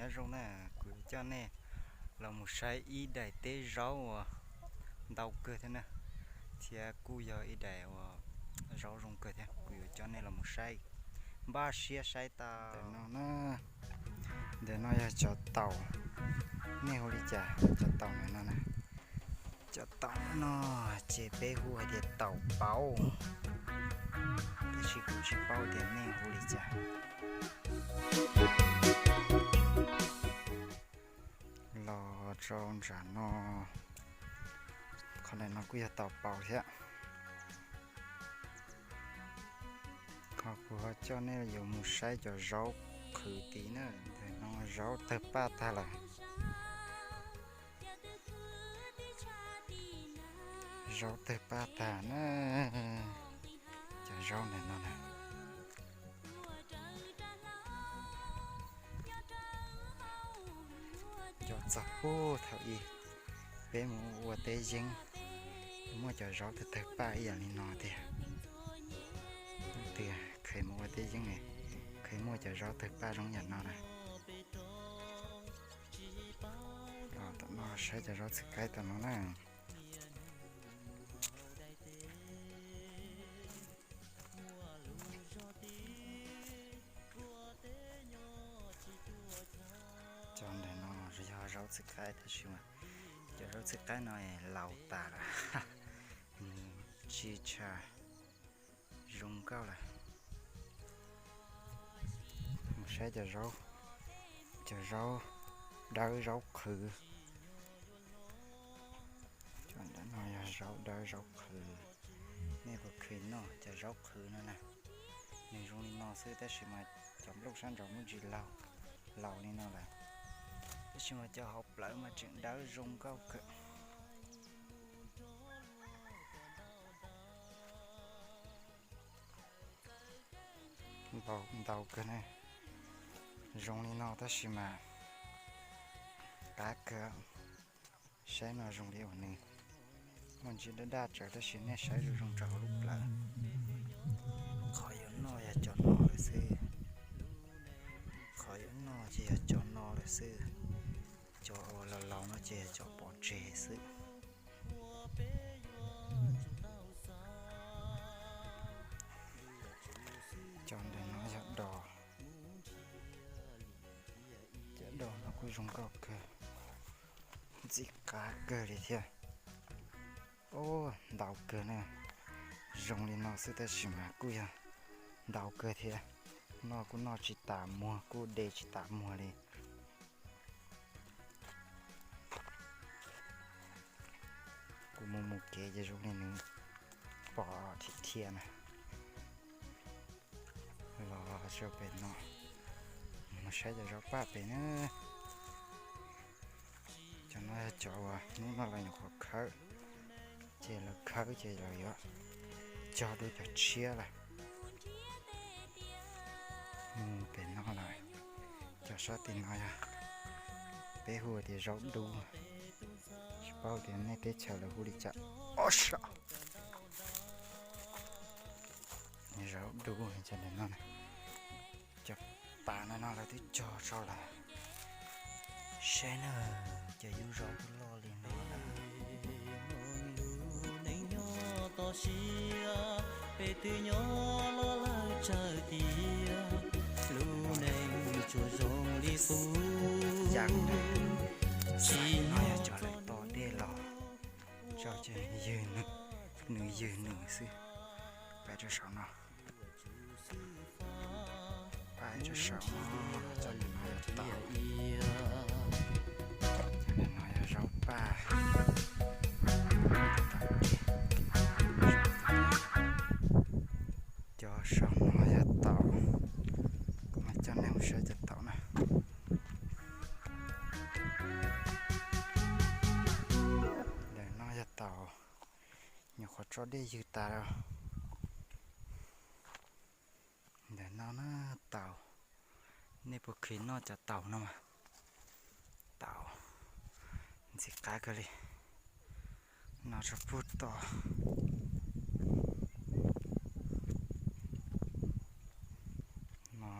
Zoo na, kuv yuav coj nej los mus saib ib daim teb zaub uas ntau kawg thiab na, thiab kuj yog ib daim uas zaub zoo kawg thiab. Kuv yuav coj nej los mus saib, npaj siab saib tau. Ntawm no na, ntawm no yog cov taum, nej hu li cas? Cov taum ntawm no na, cov taum no ces peb hu hais tias taum pauv, tab sis kuv tsis paub tias nej hu li cas. Los rau nram no, qhov ntawm no kuj yog taum pauv thiab. Ho kuv ho coj nej yuav mus saib cov zaub qhwv tid na, ntawm no zaub tawg paj tag lawm. Zaub tawg paj tag na, cov zaub ntawm no na. Cov txog puag thaum ub peb mus ua teb yeeb, muaj cov zaub tawg tawg paj ib yam li no tiag. Leej twg kheev mus ua teb yeeb ne, kheev muaj cov zaub tawg paj zoo yam no na. Los tom no saib cov zaub txhwb qaib tom no na. Cov ntawm no yog zaub txhwb qaib tab sis mas cov zaub txhwb qaib no laus tas lawm, nws tsis tshua zoo nkauj lawm. Mus saib cov zaub, cov zaub dawb zaub qhwv. Cov ntawm no yog zaub dawb zaub qhwv. Nej puas kheev noj cov zaub qhwv no na? Nws zoo li no xwb tab sis mas cov nplooj sab nraud muaj ntsis laus, laus li no lawm, tab sis mas cov hauv plawv mas tseem dawb zoo nkauj kawg. Npau ntau kawg ne, zoo li no tab sis mas qab kawg. Saib no zoo li uas nws muaj ntsis daj daj tsawv tab sis nej saib zoo zoo rau hauv lub plawv. Qhov yuav noj yog cov no lawm xwb. Qhov yuav noj ces yog cov no lawm xwb. Cov uas laus laus no ces yog cov pov tseg xwb. Cov ntawm no yog dos. Cov dos no kuj zoo nkauj kawg, ntxim qab kawg li thiab. Ub, ntau kawg na. Zoo li no xwb tab sis mas kuj yog ntau kawg thiab. Noj kuj noj tsis tas muag, kuj de tsis tas muag li. Kuv mus mus kev ces zoo li nws pom thiab thiab na. Los rau pem no, mus saib cov zaub paj pem na. Cov no yog cov uas hnub no lawv nyuam qhuav khawb, ces lawv khawb ces lawv yuav cog dua cov tshiab lawm. Mus pem no lawm, cov sab tim no yog peb hu tias zaub dub, tsis paub tias nej teb chaws lawv hu li cas. Ob saum zaub dub cov ntawm no, cov pas no no lawv twb cog rau lawm. Saib na, cov yub zaub twb loj li no lawm. Peb twb nyob los lawm tsawg tiam, lub neej tsuas zoo li qub. Yam no yog cov lawv to dej los tso ces nws ywg nws xwb. Peb rau saum no, peb rau saum no, cov ntawm no yog taum, cov ntawm no yog zaub paj. Cov saum no yog taum, kuv mam coj nej mus saib cov taum na. Ntawm no yog taum, nyuam qhuav tso dej ywg tas lawm. Ntawm no na, taum, nej puas kheev noj cov taum no mas? Taum ntxim qab kawg li, no tso pug to. No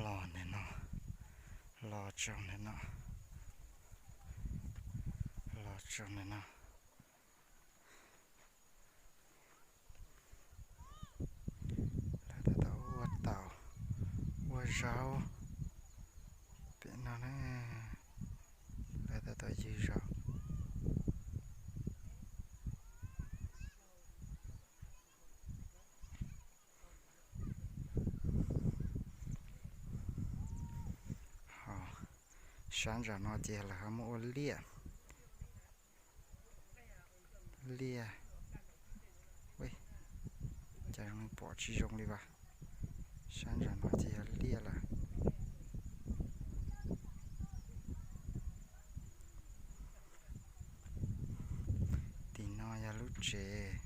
los ntawm no, Tsoog ntawm no, los tsoog ntawm no. Lawv tab tom ua taum, ua zaub pem no na. Lawv tab tom ywg zaub. Ho sab ntsam no ces lawv ho muaj ua liaj. Liaj, cas zoo li pom tsis zoo li vas. Sab ntsam no ces yog liaj lawm. Tim no yog lub tsev.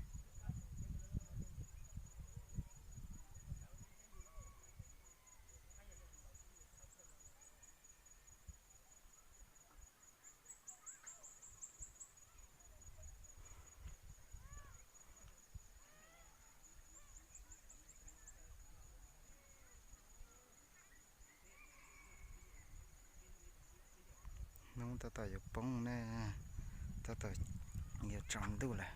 Hnub tab tom yuav poob ne, tab tom yuav tsaus ntuj lawm.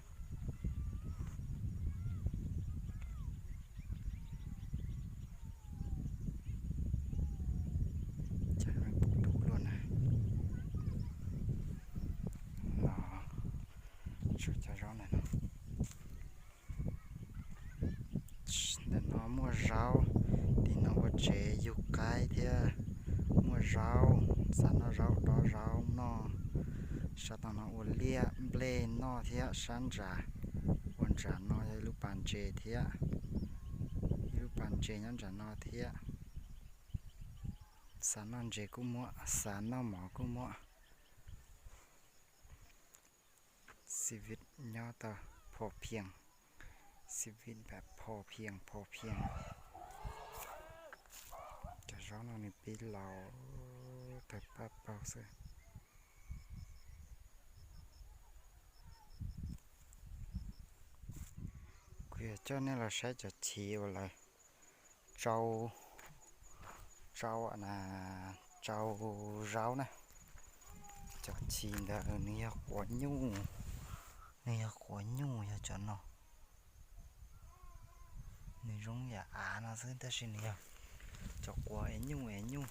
Cas kuv du luaj na. Los tsuas cov zaub ntawm no. Ntawm no muaj zaub, tim no ua tsev yug qaib thiab muaj zaub, xav noj zaub dob zaub noj. Sab tom no ua liaj nplej noj thiab sab ntsam, ua ntsam no yog ib lub pas ntses thiab, ib lub pas ntses nyob ntsam no thiab. Xav noj ntses kuj muaj, xav noj mov kuj muaj. Xib vib nyob tau pho phiaj, xib vib pho phiaj pho phiaj. Cov zaub no nws pib laus tawg paj paug xwb. Kuv yuav coj nej los saib cov chiv uas lawv tsau, tsau, tsau zaub na. Cov chiv ntawd nws yog quav nyuj, nws yog quav nyuj yog cov no. Nws zoo yam av no xwb tab sis nws yog cov quav es nyuj es nyuj,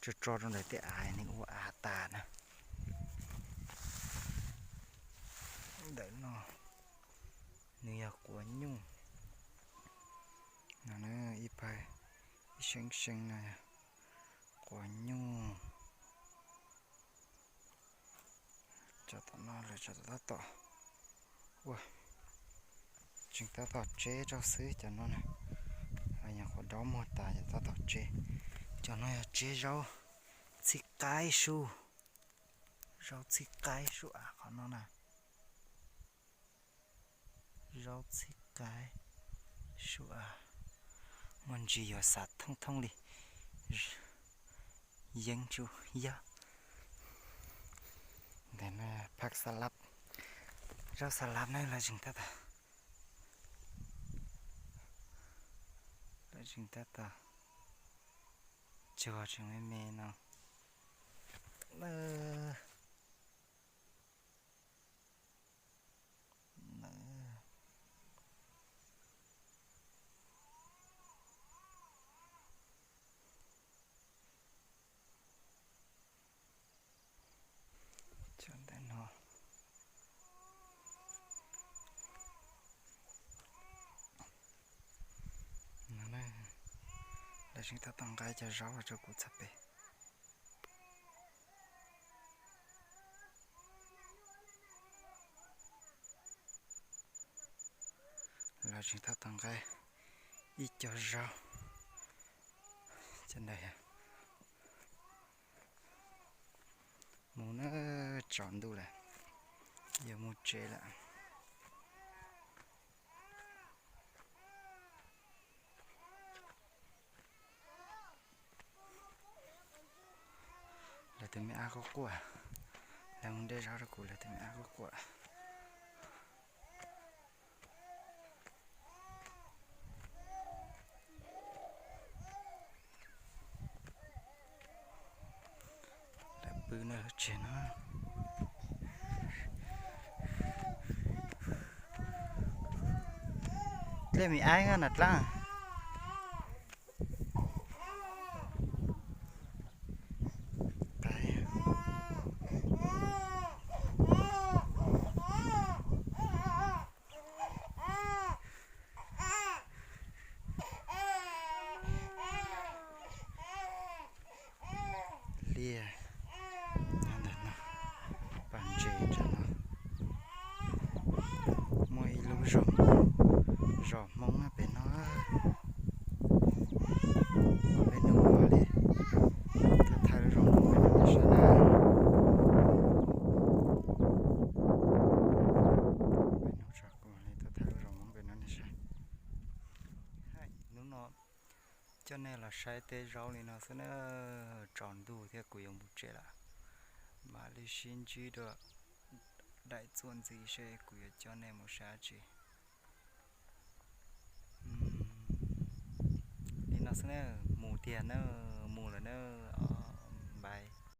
tso tso rau ntawm tej av nws ua av tas na. Ntawm no nws yog quav nyuj no, ib pawg ib seeb seeb no yog quav nyuj. Cov tom no lawv tseem tab tom ua, tseem tab tom tseb rau xwb cov no na. Nyuam qhuav dob muag tas ces tab tom tseb. Cov no yog tseb zaub txhib qaib sub, zaub txhib qaib sub av qhov no na. Zaub txhib qaib sub av, muaj ntsis yuav xav thooj thooj li, yeeb tsuj yog. Ntawm no phaj xa lab, zaub xa lab na lawv tseem tab tom, lawv tseem tab tom cuag tseem me me no. Cov ntawm no, lawv tseem tab tom nqa cov zaub los rau kuv txhaj pem. Lawv tseem tab tom nqa ib co zaub, cov ntawd yog mus na, tsaus ntuj lawm, yuav mus tsev lawm. Lawv tus me ab quaj quaj, lawv mus nte zaub rau kuv, lawv tus me ab quaj quaj. Pw no tsev no. Dlej me aib na dlaab. Liaj nyob ntawm no, pas ntses ntawm no. Muaj ib lub zos, zos Hmoob pem no. Peb nug li, thawj thawj lub zos Hmoob pem no nej saib na. Peb nug tso kuv li thawj thawj lub zos Hmoob pem no nej saib. Hnub no coj nej los saib tej zaub li no xwb na, tsaus ntuj thiab kuv yuav mus tsev lawm. Mam li sib ntsib dua daim txuas ntxiv seb kuv yuav coj nej mus saib dab tsi. Li no xwb na, mus tiag na, mus lawm na, bye.